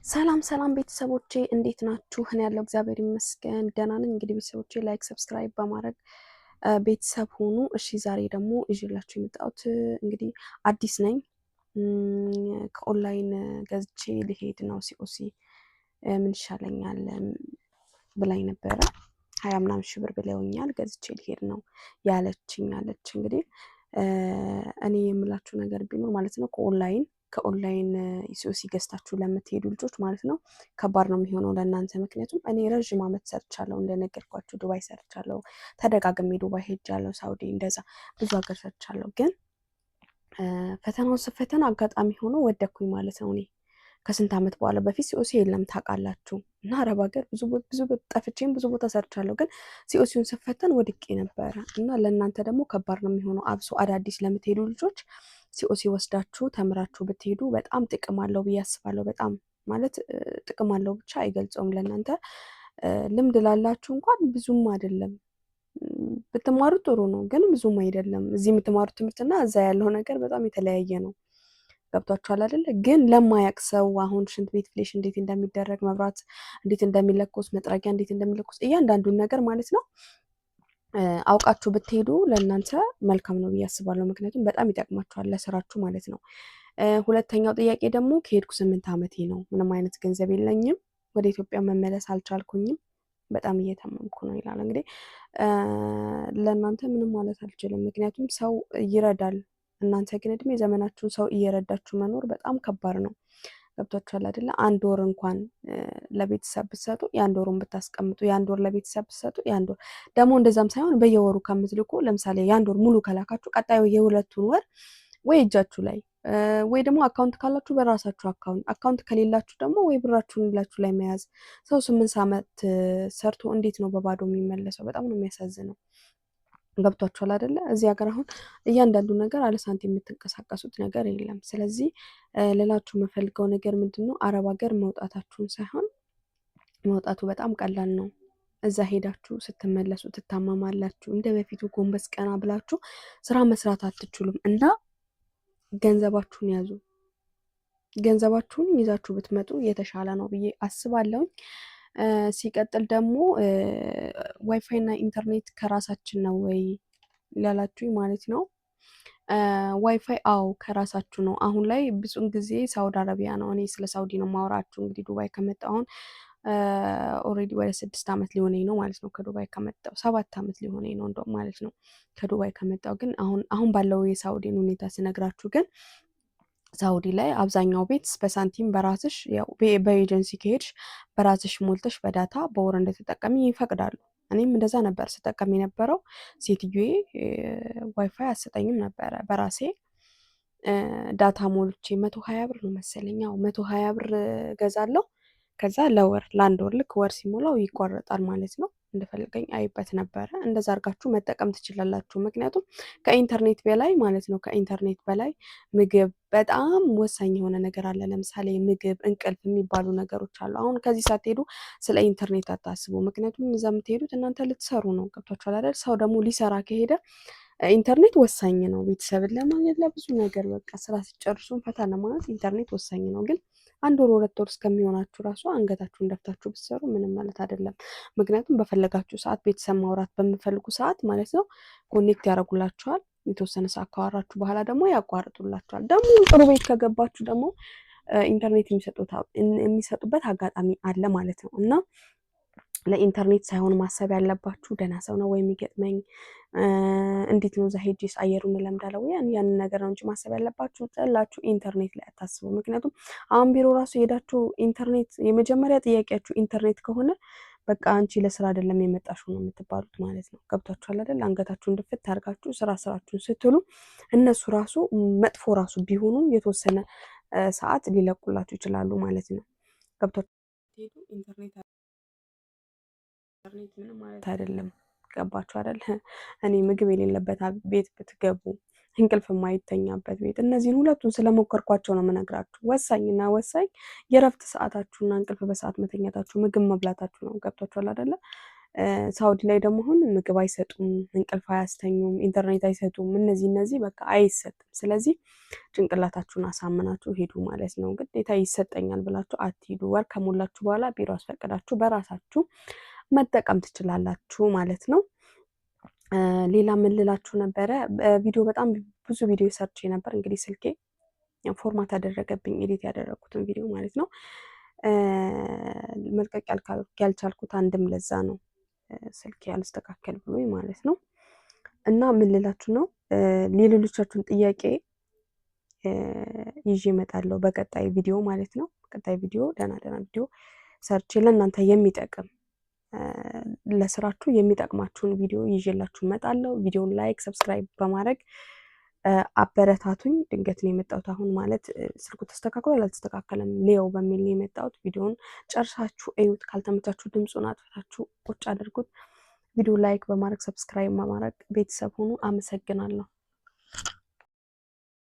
ሰላም ሰላም ቤተሰቦቼ እንዴት ናችሁ? እኔ ያለው እግዚአብሔር ይመስገን ደህና ነኝ። እንግዲህ ቤተሰቦቼ like፣ subscribe በማድረግ ቤተሰብ ሁኑ። እሺ ዛሬ ደግሞ ይዤላችሁ የመጣሁት እንግዲህ አዲስ ነኝ፣ ከኦንላይን ገዝቼ ልሄድ ነው። COC ምን ይሻለኛል ብላኝ ነበረ። 20 ምናምን ሺህ ብር ብለውኛል። ገዝቼ ልሄድ ነው ያለችኝ አለች። እንግዲህ እኔ የምላችሁ ነገር ቢኖር ማለት ነው ከ online COC ገዝታችሁ ለምትሄዱ ልጆች ማለት ነው ከባድ ነው የሚሆነው ለእናንተ። ምክንያቱም እኔ ረዥም ዓመት ሰርቻለሁ፣ እንደነገርኳችሁ ዱባይ ሰርቻለሁ፣ ተደጋግሜ ዱባይ ሄጃለሁ፣ ሳውዲ እንደዛ ብዙ ሀገር ሰርቻለሁ። ግን ፈተናውን ስፈተና አጋጣሚ ሆኖ ወደኩኝ ማለት ነው። እኔ ከስንት ዓመት በኋላ፣ በፊት COC የለም ታውቃላችሁ። እና አረብ ሀገር ብዙ ብዙ ጠፍቼም ብዙ ቦታ ሰርቻለሁ። ግን COC ውን ስፈተን ወድቄ ነበረ እና ለእናንተ ደግሞ ከባድ ነው የሚሆነው፣ አብሶ አዳዲስ ለምትሄዱ ልጆች COC ወስዳችሁ ተምራችሁ ብትሄዱ በጣም ጥቅም አለው ብዬ አስባለሁ። በጣም ማለት ጥቅም አለው ብቻ አይገልጸውም። ለእናንተ ልምድ ላላችሁ እንኳን ብዙም አይደለም፣ ብትማሩ ጥሩ ነው፣ ግን ብዙም አይደለም። እዚህ የምትማሩት ትምህርትና እዛ ያለው ነገር በጣም የተለያየ ነው። ገብቷችኋል አይደለ? ግን ለማያቅ ሰው አሁን ሽንት ቤት flush እንዴት እንደሚደረግ፣ መብራት እንዴት እንደሚለኮስ፣ መጥረጊያ እንዴት እንደሚለኮስ እያንዳንዱን ነገር ማለት ነው አውቃችሁ ብትሄዱ ለእናንተ መልካም ነው ብዬ አስባለሁ። ምክንያቱም በጣም ይጠቅማችኋል ለስራችሁ ማለት ነው። ሁለተኛው ጥያቄ ደግሞ ከሄድኩ 8 ዓመቴ ነው። ምንም አይነት ገንዘብ የለኝም። ወደ ኢትዮጵያ መመለስ አልቻልኩኝም። በጣም እየታመምኩ ነው ይላል። እንግዲህ ለእናንተ ምንም ማለት አልችልም። ምክንያቱም ሰው ይረዳል። እናንተ ግን እድሜ ዘመናችሁን ሰው እየረዳችሁ መኖር በጣም ከባድ ነው። ገብቷችኋል አይደለ? አንድ ወር እንኳን ለቤተሰብ ብትሰጡ የአንድ ወሩን ብታስቀምጡ፣ የአንድ ወር ለቤተሰብ ብትሰጡ፣ የአንድ ወር ደግሞ እንደዛም ሳይሆን በየወሩ ከምትልኩ፣ ለምሳሌ የአንድ ወር ሙሉ ከላካችሁ ቀጣዩ የሁለቱን ወር ወይ እጃችሁ ላይ ወይ ደግሞ account ካላችሁ በራሳችሁ account፣ account ከሌላችሁ ደግሞ ወይ ብራችሁን እላችሁ ላይ መያዝ። ሰው 8 ዓመት ሰርቶ እንዴት ነው በባዶ የሚመለሰው? በጣም ነው የሚያሳዝነው። ገብቷችኋል አይደለ? እዚህ ሀገር አሁን እያንዳንዱ ነገር አለ ሳንቲም የምትንቀሳቀሱት ነገር የለም። ስለዚህ ልላችሁ የምፈልገው ነገር ምንድን ነው፣ አረብ ሀገር መውጣታችሁን ሳይሆን መውጣቱ በጣም ቀላል ነው። እዛ ሄዳችሁ ስትመለሱ ትታመማላችሁ። እንደ በፊቱ ጎንበስ ቀና ብላችሁ ስራ መስራት አትችሉም እና ገንዘባችሁን ያዙ። ገንዘባችሁን ይዛችሁ ብትመጡ የተሻለ ነው ብዬ አስባለሁኝ። ሲቀጥል ደግሞ ዋይፋይ እና ኢንተርኔት ከራሳችን ነው ወይ ላላችሁኝ ማለት ነው። ዋይፋይ አዎ ከራሳችሁ ነው። አሁን ላይ ብዙን ጊዜ ሳውዲ አረቢያ ነው። እኔ ስለ ሳውዲ ነው ማወራችሁ። እንግዲህ ዱባይ ከመጣሁ አሁን already ወደ 6 ዓመት ሊሆነኝ ነው ማለት ነው። ከዱባይ ከመጣሁ 7 ዓመት ሊሆነኝ ነው እንደውም ማለት ነው። ከዱባይ ከመጣሁ ግን አሁን አሁን ባለው የሳውዲን ሁኔታ ስነግራችሁ ግን ሳውዲ ላይ አብዛኛው ቤት በሳንቲም በራስሽ፣ ያው በኤጀንሲ ከሄድሽ በራስሽ ሞልተሽ በ data በወር እንድትጠቀሚ ይፈቅዳሉ። እኔም እንደዛ ነበር ስጠቀም የነበረው። ሴትዮዬ ዋይፋይ አትሰጠኝም ነበረ። በራሴ data ሞልቼ 120 ብር ነው መሰለኝ፣ ያው 120 ብር ገዛለሁ። ከዛ ለወር ለአንድ ወር ልክ ወር ሲሞላው ይቋረጣል ማለት ነው። እንደፈለገኝ አይበት ነበረ። እንደዛ አድርጋችሁ መጠቀም ትችላላችሁ። ምክንያቱም ከኢንተርኔት በላይ ማለት ነው፣ ከኢንተርኔት በላይ ምግብ በጣም ወሳኝ የሆነ ነገር አለ። ለምሳሌ ምግብ፣ እንቅልፍ የሚባሉ ነገሮች አሉ። አሁን ከዚህ ሳትሄዱ ስለ ኢንተርኔት አታስቡ። ምክንያቱም እዛ የምትሄዱት እናንተ ልትሰሩ ነው። ገብቷችኋል አይደል? ሰው ደግሞ ሊሰራ ከሄደ ኢንተርኔት ወሳኝ ነው። ቤተሰብን ለማግኘት፣ ለብዙ ነገር፣ በቃ ስራ ሲጨርሱን ፈታ ለማለት ኢንተርኔት ወሳኝ ነው። ግን አንድ ወር 2 ወር እስከሚሆናችሁ ራሱ አንገታችሁን ደፍታችሁ ብትሰሩ ምንም ማለት አይደለም። ምክንያቱም በፈለጋችሁ ሰዓት ቤተሰብ ማውራት በምትፈልጉ ሰዓት ማለት ነው connect ያደርጉላችኋል። የተወሰነ ሰዓት ካወራችሁ በኋላ ደግሞ ያቋርጡላችኋል። ደግሞ ጥሩ ቤት ከገባችሁ ደግሞ ኢንተርኔት የሚሰጡበት አጋጣሚ አለ ማለት ነው። እና ለኢንተርኔት ሳይሆን ማሰብ ያለባችሁ ደህና ሰው ነው ወይ የሚገጥመኝ፣ እንዴት ነው እዛ ሄጄስ አየሩን እለምዳለሁ ወይ፣ ያንን ነገር ነው እንጂ ማሰብ ያለባችሁ ጥላችሁ ኢንተርኔት ላይ አታስቡ። ምክንያቱም አሁን ቢሮ ራሱ ሄዳችሁ ኢንተርኔት የመጀመሪያ ጥያቄያችሁ ኢንተርኔት ከሆነ በቃ አንቺ ለስራ አይደለም የመጣሽው ነው የምትባሉት ማለት ነው። ገብቷችኋል አይደል? አንገታችሁን ድፍት አድርጋችሁ ስራ ስራችሁን ስትሉ እነሱ ራሱ መጥፎ ራሱ ቢሆኑ የተወሰነ ሰዓት ሊለቁላችሁ ይችላሉ ማለት ነው። ገብቷችሁ ኢንተርኔት ምንም ማለት አይደለም። ገባችሁ አይደል? እኔ ምግብ የሌለበት ቤት ብትገቡ፣ እንቅልፍ የማይተኛበት ቤት፣ እነዚህን ሁለቱን ስለሞከርኳቸው ነው የምነግራችሁ። ወሳኝና ወሳኝ የእረፍት ሰዓታችሁና እንቅልፍ በሰዓት መተኛታችሁ፣ ምግብ መብላታችሁ ነው። ገብቷችኋል አይደለ? ሳውዲ ላይ ደግሞ አሁን ምግብ አይሰጡም፣ እንቅልፍ አያስተኙም፣ ኢንተርኔት አይሰጡም። እነዚህ በቃ አይሰጥም። ስለዚህ ጭንቅላታችሁን አሳምናችሁ ሄዱ ማለት ነው። ግዴታ ይሰጠኛል ብላችሁ አትሂዱ። ወር ከሞላችሁ በኋላ ቢሮ አስፈቅዳችሁ በራሳችሁ መጠቀም ትችላላችሁ ማለት ነው። ሌላ ምን ልላችሁ ነበረ? ቪዲዮ በጣም ብዙ ቪዲዮ ሰርቼ ነበር። እንግዲህ ስልኬ format ያደረገብኝ edit ያደረግኩትን ቪዲዮ ማለት ነው። መልቀቅ ያልቻልኩት አንድም ለዛ ነው፣ ስልኬ ያልስተካከል ብሎኝ ማለት ነው። እና ምን ልላችሁ ነው፣ የሌሎቻችሁን ጥያቄ ይዤ እመጣለሁ በቀጣይ ቪዲዮ ማለት ነው። በቀጣይ ቪዲዮ ደህና ደህና ቪዲዮ ሰርቼ ለእናንተ የሚጠቅም፣ ለስራችሁ የሚጠቅማችሁን ቪዲዮ ይዤላችሁ እመጣለሁ። ቪዲዮን like፣ subscribe በማድረግ አበረታቱኝ። ድንገት ነው የመጣሁት አሁን ማለት ስልኩ ተስተካክሏል አልተስተካከለም ሌው በሚል ነው የመጣሁት። ቪዲዮን ጨርሳችሁ እዩት። ካልተመቻችሁ ድምፁን አጥፍታችሁ ቁጭ አድርጉት። ቪዲዮ like በማድረግ፣ subscribe በማድረግ ቤተሰብ ሁኑ። አመሰግናለሁ።